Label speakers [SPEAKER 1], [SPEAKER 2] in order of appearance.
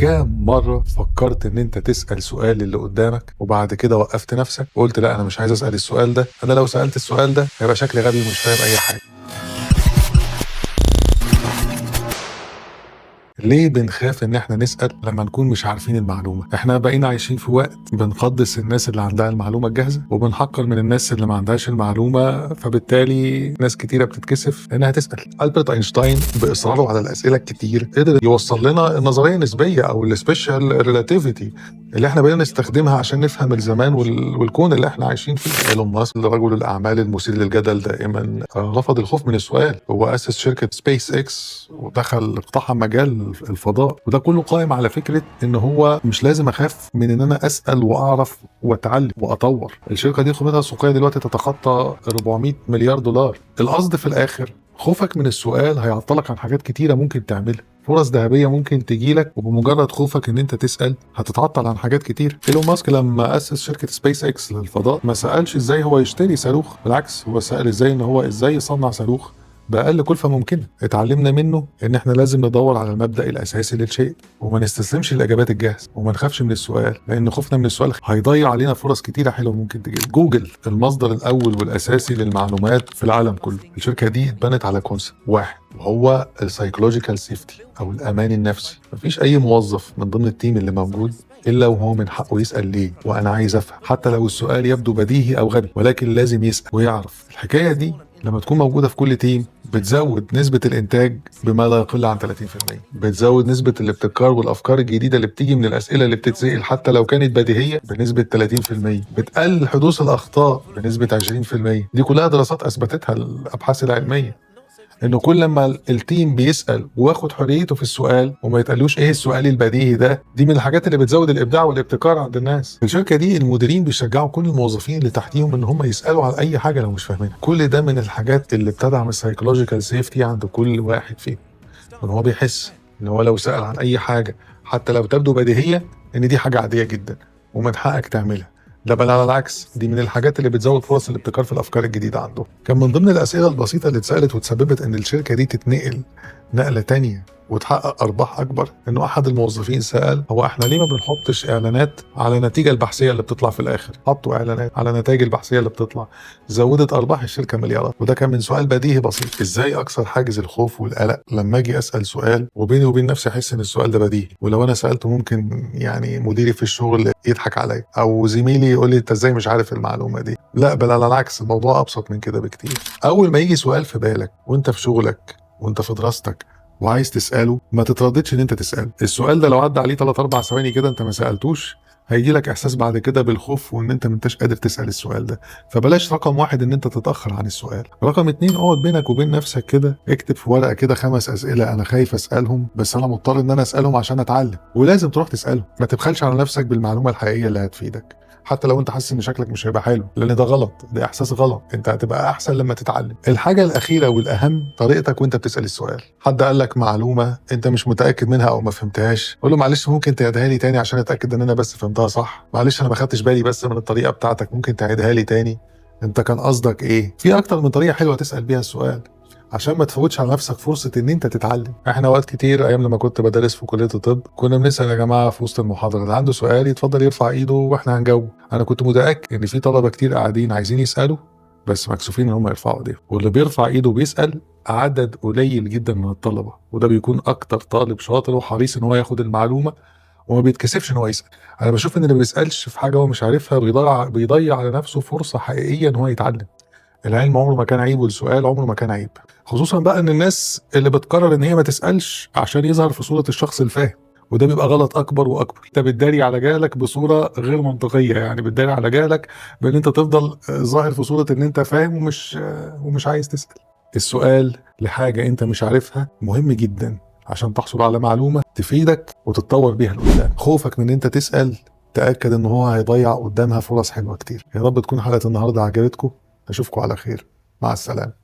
[SPEAKER 1] كام مرة فكرت ان انت تسأل سؤال اللي قدامك وبعد كده وقفت نفسك وقلت لا انا مش عايز اسأل السؤال ده، انا لو سألت السؤال ده هيبقى شكلي غبي ومش فاهم اي حاجة. ليه بنخاف ان احنا نسأل لما نكون مش عارفين المعلومة؟ احنا بقينا عايشين في وقت بنقدس الناس اللي عندها المعلومة الجاهزة وبنحقر من الناس اللي ما عندهاش المعلومة، فبالتالي ناس كتيرة بتتكسف انها تسأل. ألبرت اينشتاين باصراره على الاسئلة الكتير قدر يوصل لنا النظرية النسبية او ال special relativity اللي احنا بقينا نستخدمها عشان نفهم الزمان والكون اللي احنا عايشين فيه. ايلون ماسك رجل الاعمال المثير للجدل دائما رفض الخوف من السؤال، هو اسس شركة سبيس اكس ودخل اقتحم مجال الفضاء، وده كله قائم على فكرة ان هو مش لازم اخاف من ان انا اسال واعرف واتعلم واطور. الشركة دي قيمتها السوقية دلوقتي تتخطى 400 مليار دولار. القصد في الاخر خوفك من السؤال هيعطلك عن حاجات كتيرة ممكن تعملها، فرص ذهبية ممكن تجيلك، وبمجرد خوفك ان انت تسال هتتعطل عن حاجات كتير. ايلون ماسك لما اسس شركة سبيس اكس للفضاء ما سالش ازاي هو يشتري صاروخ، بالعكس هو سال ازاي ان هو ازاي يصنع صاروخ باقل كلفه ممكنة. اتعلمنا منه ان احنا لازم ندور على المبدا الاساسي للشيء وما نستسلمش للاجابات الجاهزة وما نخافش من السؤال، لان خوفنا من السؤال هيضيع علينا فرص كتيرة حلوة ممكن تجيلنا. جوجل المصدر الاول والاساسي للمعلومات في العالم كله. الشركة دي اتبنت على concept واحد وهو ال psychological safety او الامان النفسي. مفيش اي موظف من ضمن ال team اللي موجود الا وهو من حقه يسال ليه وانا عايز افهم، حتى لو السؤال يبدو بديهي او غبي، ولكن لازم يسال ويعرف. الحكاية دي لما تكون موجودة في كل team بتزود نسبة الإنتاج بما لا يقل عن 30%، بتزود نسبة الابتكار والأفكار الجديدة اللي بتيجي من الأسئلة اللي بتتسأل حتى لو كانت بديهية بنسبة 30%، بتقلل حدوث الأخطاء بنسبة 20%. دي كلها دراسات أثبتتها الأبحاث العلمية، إنه كل لما ال team بيسأل وياخد حريته في السؤال وما يتقالوش إيه السؤال البديهي ده، دي من الحاجات اللي بتزود الإبداع والابتكار عند الناس. في الشركة دي المديرين بيشجعوا كل الموظفين اللي تحتيهم إن هم يسألوا على أي حاجة لو مش فاهمينها. كل ده من الحاجات اللي بتدعم ال psychological safety عند كل واحد فيهم، إن هو بيحس إن هو لو سأل عن أي حاجة حتى لو تبدو بديهية إن دي حاجة عادية جدا ومن حقك تعملها. ده بل على العكس دي من الحاجات اللي بتزود فرص الابتكار في الافكار الجديدة عنده. كان من ضمن الاسئلة البسيطة اللي اتسالت وتسببت ان الشركة دي تتنقل نقله تانية وتحقق ارباح اكبر، انه احد الموظفين سال هو احنا ليه ما بنحطش اعلانات على النتيجة البحثية اللي بتطلع في الاخر؟ حطوا اعلانات على النتائج البحثية اللي بتطلع، زودت ارباح الشركة مليارات. وده كان من سؤال بديهي بسيط. ازاي اكسر حاجز الخوف والقلق لما اجي اسال سؤال وبيني وبين نفسي احس ان السؤال ده بديهي، ولو انا سالته ممكن يعني مديري في الشغل يضحك عليا او زميلي يقول لي انت ازاي مش عارف المعلومة دي؟ لا بل على العكس الموضوع ابسط من كده بكتير. اول ما يجي سؤال في بالك وانت في شغلك وانت في دراستك وعايز تسأله، ما تترددش ان انت تسأله. السؤال ده لو عدى عليه 3-4 ثواني كده انت ما سألتوش، هيجي لك احساس بعد كده بالخوف وان انت ما انتش قادر تسأل السؤال ده. فبلاش رقم 1 ان انت تتأخر عن السؤال. رقم 2 اقعد بينك وبين نفسك كده، اكتب في ورقة كده 5 أسئلة انا خايف اسألهم بس انا مضطر ان انا اسألهم عشان اتعلم، ولازم تروح تسألهم. ما تبخلش على نفسك بالمعلومة الحقيقية اللي هتفيدك، حتى لو انت حاسس ان شكلك مش هيبقى حلو، لان ده غلط، ده احساس غلط، انت هتبقى احسن لما تتعلم. الحاجة الاخيرة والاهم طريقتك وانت بتسال السؤال. حد قال لك معلومة انت مش متاكد منها او ما فهمتهاش، قول له معلش ممكن تعيدها لي تاني عشان اتاكد ان انا بس فهمتها صح، معلش انا ما خدتش بالي بس من الطريقة بتاعتك، ممكن تعيدها لي تاني، انت كان قصدك ايه؟ في اكتر من طريقه حلوة تسال بيها السؤال عشان ما تفوتش على نفسك فرصة ان انت تتعلم. احنا اوقات كتير ايام لما كنت بدرس في كلية الطب كنا بنسأل يا جماعة في وسط المحاضرة اللي عنده سؤال يتفضل يرفع ايده واحنا هنجاوبه. انا كنت متأكد ان في طلبة كتير قاعدين عايزين يسألوا بس مكسوفين ان هم يرفعوا ايديهم، واللي بيرفع ايده بيسأل عدد قليل جدا من الطلبة، وده بيكون اكتر طالب شاطر وحريص ان هو ياخد المعلومة وما بيتكسفش ان هو يسأل. انا بشوف ان اللي ما بيسألش في حاجة هو مش عارفها بيضيع على نفسه فرصة حقيقية ان هو يتعلم. العلم عمره ما كان عيب والسؤال عمره ما كان عيب، خصوصا بقى ان الناس اللي بتقرر ان هي ما تسألش عشان يظهر في صورة الشخص الفاهم، وده بيبقى غلط اكبر واكبر. انت بتداري على جهلك بصورة غير منطقية، يعني بتداري على جهلك بان انت تفضل ظاهر في صورة ان انت فاهم ومش عايز تسأل. السؤال لحاجة انت مش عارفها مهم جدا عشان تحصل على معلومة تفيدك وتتطور بيها لقدام. خوفك من ان انت تسأل تأكد ان هو هيضيع قدامها فرص حلوة كتير. يا رب تكون حلقة النهاردة عجبتكم. أشوفكم على خير، مع السلامة.